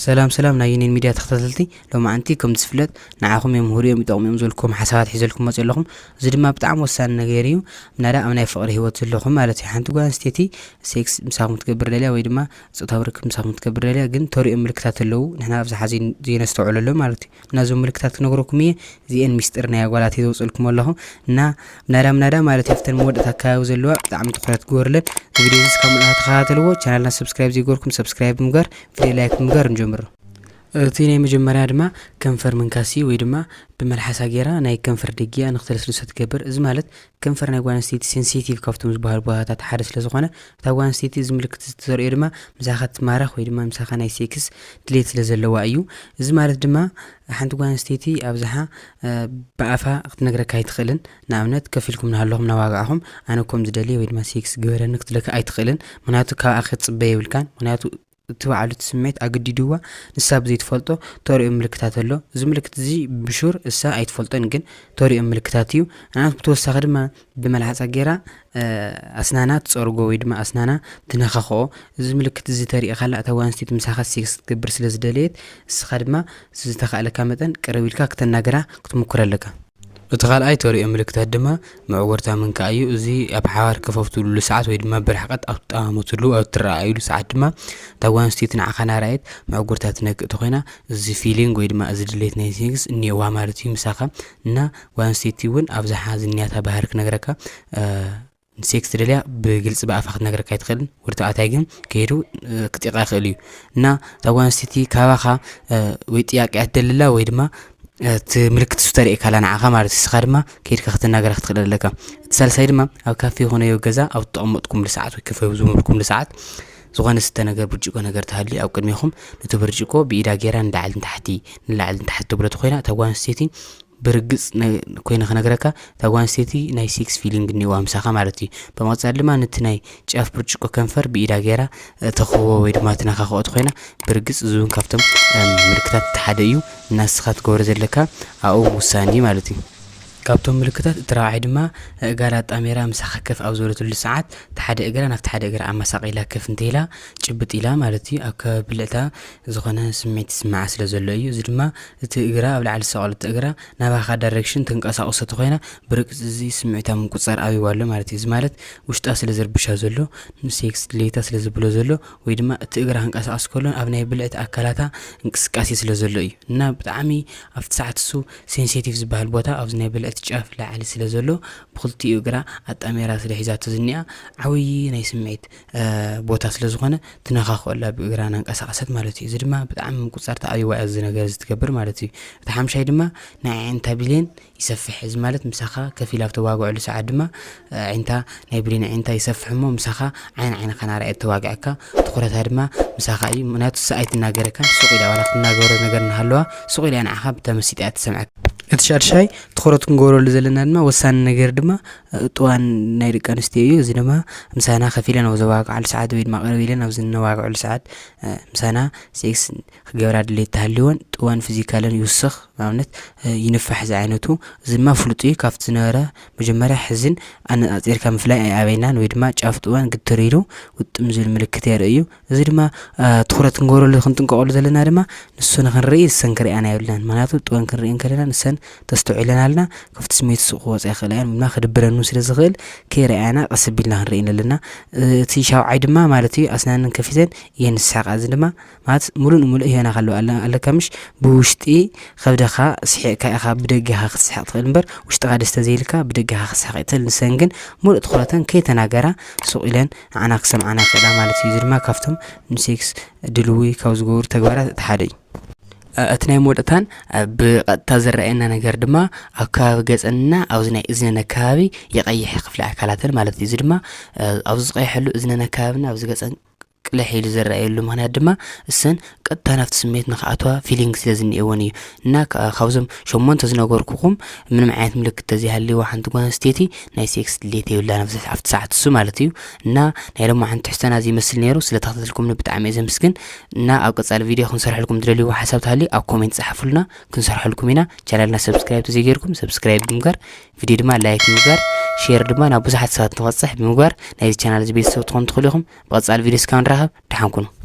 ሰላም ሰላም ናይ ዩኒየን ሚድያ ተኸታተልቲ፣ ሎማዓንቲ ከም ዝፍለጥ ንዓኹም የምህሩ እዮም፣ ይጠቕሙ እዮም ዝበልኩም ሓሳባት ሒዘልኩም መፅእ ኣለኹም። እዚ ድማ ብጣዕሚ ወሳኒ ነገር እዩ። ምናዳ ኣብ ናይ ፍቕሪ ህይወት ዘለኹም ማለት እዩ። ሓንቲ ጓል ኣንስተይቲ ሴክስ ምሳኹም ትገብር ደልያ ወይ ድማ ፆታዊ ርክብ ምሳኹም ትገብር ደልያ፣ ግን ተሪኦም ምልክታት ኣለዉ፣ ንሕና ኣብዚ ሓዚ ዘይነስተውዕለሎም ማለት እዩ። እና እዞም ምልክታት ክነግረኩም እየ። እዚኤን ሚስጥር ናይ ኣጓላት እየ ዘውፅልኩም ኣለኹ። እና ምናዳ ምናዳ ማለት እዩ፣ ኣብተን መወዳእታ ኣካባቢ ዘለዋ ብጣዕሚ ትኹረት ግበሩለን። እዚ ቪድዮ እዚ እስካብ መወዳእታ ተኸታተልዎ። ቻናልና ሰብስክራይብ ዘይገርኩም ሰብስክራይብ ብምግባር፣ ቪድዮ ላይክ ብምግባር ንጀምሮ። እቲ ናይ መጀመርያ ድማ ከንፈር ምንካሲ ወይ ድማ ብመልሓሳ ጌራ ናይ ከንፈር ደጊኣ ንክተለስልሶ ትገብር። እዚ ማለት ከንፈር ናይ ጓል ኣንስተይቲ ሴንሲቲቭ ካብቶም ዝበሃሉ ቦታታት ሓደ ስለ ዝኾነ፣ እታ ጓል ኣንስተይቲ እዚ ምልክት እዚ ተርእዮ ድማ ምሳኻ ትማረኽ ወይ ድማ ምሳኻ ናይ ሴክስ ድሌት ስለ ዘለዋ እዩ። እዚ ማለት ድማ ሓንቲ ጓል ኣንስተይቲ ኣብዝሓ፣ እ፣ ብኣፋ ክትነግረካ ኣይትኽእልን። ንኣብነት፣ ከፊልኩም እናሃለኹም እናዋጋዕኹም ኣነ እኮ ዝደሊ ወይ ድማ ሴክስ ግበረኒ ክትብለካ ኣይትኽእልን። ምኽንያቱ ካብኣ ክትጽበ የብልካን። ምኽንያቱ እቲ ባዕሉ እቲ ስምዒት ኣገዲድዋ፣ ንሳ ብዘይትፈልጦ ተሪኦ ምልክታት ኣሎ። እዚ ምልክት እዚ ብሹር እሳ ኣይትፈልጦን፣ ግን ተሪኦ ምልክታት እዩ። ንኣብነት ብተወሳኺ ድማ ብመልሓፃ ጌራ፣ እ፣ ኣስናና ትፀርጎ ወይ ድማ ኣስናና ትነኻኽኦ። እዚ ምልክት እዚ ተሪእኻላ እታ ጓል ኣንስተይቲ ምሳኻ ሴክስ ክትገብር ስለ ዝደለየት፣ እስኻ ድማ ዝተኻእለካ መጠን ቅርብ ኢልካ ክተናግራ ክትምኩር ኣለካ። እቲ ካልኣይ ተሪኦ ምልክታት ድማ መዕወርታ ምንካእ እዩ። እዚ ኣብ ሓባር ከፈፍ ትብልሉ ሰዓት ወይ ድማ ብርሕቀት ኣብ ትጠማመትሉ ኣብ ትረኣዩሉ ሰዓት ድማ እታ ጓል ኣንስተይቲ ንዓኻ እናረኣየት መዕወርታ ትነክእ ተኾይና፣ እዚ ፊሊንግ ወይ ድማ እዚ ድሌት ናይ ሴክስ እኒኦዋ ማለት እዩ ምሳኻ። እና ጓል ኣንስተይቲ እውን ኣብዝሓ ዝንያታ ባህሪ ክነግረካ፣ እ፣ ሴክስ ትደልያ ብግልፂ ብኣፋ ክትነግረካ ኣይትኽእልን። ወዲ ተባዕታይ ግን ከይዱ፣ እ፣ ክጥይቃ ይኽእል እዩ። እና እታ ጓል ኣንስተይቲ ካባኻ፣ እ፣ ወይ ጥያቄ እያ ትደልላ ወይ ድማ፣ እ፣ እቲ ምልክት እሱ ተርእየካላ ንዓኻ ማለት እዩ። ንስኻ ድማ ከይድካ ክትናገራ ክትኽእል ኣለካ። እቲ ሳልሳይ ድማ ኣብ ካፌ ይኹን ኣብ ገዛ ኣብ ተቐመጥኩምሉ ሰዓት ወይ ከፈ ዝመልኩምሉ ሰዓት ዝኾነ ስተ ነገር ብርጭቆ ነገር ተሃልዩ ኣብ ቅድሜኹም ነቲ ብርጭቆ ብኢዳ ጌራ ንላዕሊ ንታሕቲ ንላዕሊ ንታሕቲ ትብሎ ተኾይና እታ ጓል ኣንስተይቲ ብርግጽ ነ-፣ ኮይነ ክነግረካ፣ እታ ጓል ኣንስተይቲ ናይ ሴክስ ፊሊንግ እኒኦዋ ምሳኻ ማለት እዩ። ብምቕጻል ድማ ነቲ ናይ ጫፍ ብርጭቆ ከንፈር ብኢዳ ገይራ፣ እ፣ ተኽቦ ወይ ድማ ትነኻኽኦ ተኾይና፣ ብርግጽ እዚ እውን ካብቶም፣ እም፣ ምልክታት እቲ ሓደ እዩ። እና ንስኻ ትገብሮ ዘለካ ኣብኡ ምውሳን እዩ ማለት እዩ። ካብቶም ምልክታት እቲ ራብዓይ ድማ፣ እ፣ እጋራ ኣጣሚራ ምሳኻ ከፍ ኣብ ዝበለትሉ ሰዓት፣ እቲ ሓደ እግራ ናብቲ ሓደ እግራ ኣመሳቒላ ከፍ እንተኢላ፣ ጭብጥ ኢላ ማለት እዩ። ኣብ ከባቢ ብልዕታ ዝኾነ ስምዒት ይስምዓ ስለ ዘሎ እዩ። እዚ ድማ እቲ እግራ ኣብ ላዕሊ ዝሰቐለቶ እግራ ናባኻ ዳይሬክሽን ተንቀሳቕሶ ተኾይና፣ ብርግጽ እዚ ስምዒታ ምቁጽጻር ኣብይዋ ኣሎ ማለት እዩ። እዚ ማለት ውሽጣ ስለ ዝርብሻ ዘሎ፣ ንሴክስ ድሌታ ስለ ዝብሎ ዘሎ፣ ወይ ድማ እቲ እግራ ክንቀሳቐስ ከሎ ኣብ ናይ ብልዕቲ ኣካላታ እንቅስቃሴ ስለ ዘሎ እዩ። እና ብጣዕሚ ኣብቲ ሰዓት እሱ ሴንሲቲቭ ዝበሃል ቦታ ኣብዚ ናይ ብልዕቲ ጫፍ ላዕሊ ስለ ዘሎ፣ ብኽልቲኡ እግራ ኣጣሜራ ስለ ሒዛቶ ዝኒኣ ዓብዪ ናይ ስምዒት፣ እ፣ ቦታ ስለ ዝኾነ ትነኻኽኦ ኣላ ብእግራ እናንቀሳቐሰት ማለት እዩ። እዚ ድማ ብጣዕሚ ምቁጽጻር ተኣብይዋ እያ እዚ ነገር እዚ ትገብር ማለት እዩ። እቲ ሓምሻይ ድማ ናይ ኣዒንታ ብሌን ይሰፍሕ። እዚ ማለት ምሳኻ ከፊል ኣብ ተዋግዐሉ ሰዓት ድማ፣ እ፣ ኣዒንታ ናይ ብሌን ኣዒንታ ይሰፍሕ እሞ ምሳኻ ዓይን ዓይንኻ ናርኣየት ተዋግዐካ ትኹረታ ድማ ምሳኻ እዩ። ምኽንያቱ እሳ ኣይትናገረካን፣ ሱቕ ኢላ ዋላ ክትናገሮ ነገር እናሃለዋ ሱቕ ኢላ ንዓኻ ብተመሲጣ እያ ትሰምዐካ። እቲ ሻድሻይ ትኹረት ክንገብረሉ ዘለና ድማ ወሳኒ ነገር ድማ፣ እ፣ ጥዋን ናይ ደቂ ኣንስትዮ እዩ። እዚ ድማ ምሳና ከፊለን ኣብ ዘዋግዓሉ ሰዓት ወይ ድማ ቅርብ ኢለን ኣብ ዝነዋግዐሉ ሰዓት፣ እ፣ ምሳና ሴክስ ክገብራ ድሌት ተሃልወን ጥዋን ፊዚካለን ይውስኽ፣ ንኣብነት፣ እ፣ ይንፋሕ ዝዓይነቱ። እዚ ድማ ፍሉጥ እዩ፣ ካብቲ ዝነበረ መጀመርያ ሕዝን ኣነጻጺርካ ምፍላይ ኣይኣበይናን ወይ ድማ ጫፍ ጥዋን ግትር ኢሉ ውጥም ዝብል ምልክት የርኢ እዩ። እዚ ድማ፣ እ፣ ትኹረት ክንገብረሉ ክንጥንቀቐሉ ዘለና ድማ ንሱ ንክንርኢ ንሰን ክርእያና የብልናን። ምኽንያቱ ጥዋን ክንርኢ እንከለና ንሰን ተስተውዒለና ኣለና፣ ካብቲ ስሜት ስቕ ክወፃ ይኽእላ እየን፣ ድማ ክድብረን እውን ስለ ዝኽእል ከይረኣያና ቀስ ኣቢልና ክንርኢ ኣለና። እ፣ እቲ ሻውዓይ ድማ ማለት እዩ ኣስናነን ከፊተን እየን ዝስሕቃ። እዚ ድማ ማለት ሙሉእ ንሙሉእ ህበና ከለዋ ኣለ-፣ ኣለካ ምሽ ብውሽጢ ከብድኻ ስሒቕካ ኢኻ ብደጊኻ ክትስሕቕ ትኽእል እምበር ውሽጥኻ ደስ ተዘይልካ ብደጊኻ ክትስሕቕ ይትኽእል። ንሰን ግን ሙሉእ ትኹረተን ከይተናገራ ሱቕ ኢለን ንዓና ክሰምዓና ይኽእላ ማለት እዩ። እዚ ድማ ካብቶም ንሴክስ ድልዊ ካብ ዝገብሩ ተግባራት እቲ ሓደ እዩ። እ፣ እቲ ናይ መወዳእታን፣ እ፣ ብቐጥታ ዝረኣየና ነገር ድማ ኣብ ከባቢ ገጸንና ኣብዚ ናይ እዝነን ኣከባቢ ይቐይሕ ክፍሊ ኣካላተን ማለት እዩ። እዚ ድማ፣ እ፣ ኣብዚ ዝቐይሐሉ እዝነን ኣከባብና ኣብዚ ገጸን ቅልሕ ኢሉ ዝረኣየሉ ምኽንያት ድማ እሰን ቀጥታ ናብቲ ስሜት ንኽኣትዋ ፊሊንግ ስለ ዝኒኤወን እዩ። እና ካ-፣ ካብዞም ሸሞንተ ዝነገርኩኹም ምንም ዓይነት ምልክት ተዘይሃልይዋ ሓንቲ ጓል ኣንስተይቲ ናይ ሴክስ ድሌት የብላን ኣብዚ፣ ኣብቲ ሰዓት እሱ ማለት እዩ። እና ናይ ሎማዓንቲ ትሕዝቶና እዚ ይመስል ነይሩ። ስለ ተኸታተልኩምኒ ብጣዕሚ እየ ዘመስግን። እና ኣብ ቀጻሊ ቪድዮ ክንሰርሐልኩም ትደልይዎ ሓሳብ ተሃልዩ ኣብ ኮሜንት ጸሓፉልና፣ ክንሰርሐልኩም ኢና። ቻናልና ሰብስክራይብ ተዘይገይርኩም ሰብስክራይብ ብምግባር፣ ቪድዮ ድማ ላይክ ብምግባር፣ ሼር ድማ ናብ ብዙሓት ሰባት ንኽበጽሕ ብምግባር ናይዚ ቻናል እዚ ቤተሰብ ትኾኑ ትኽእሉ ኢኹም። ብቐጻሊ ቪድዮ እስካብ ንራኸብ ደሓን ኩኑ።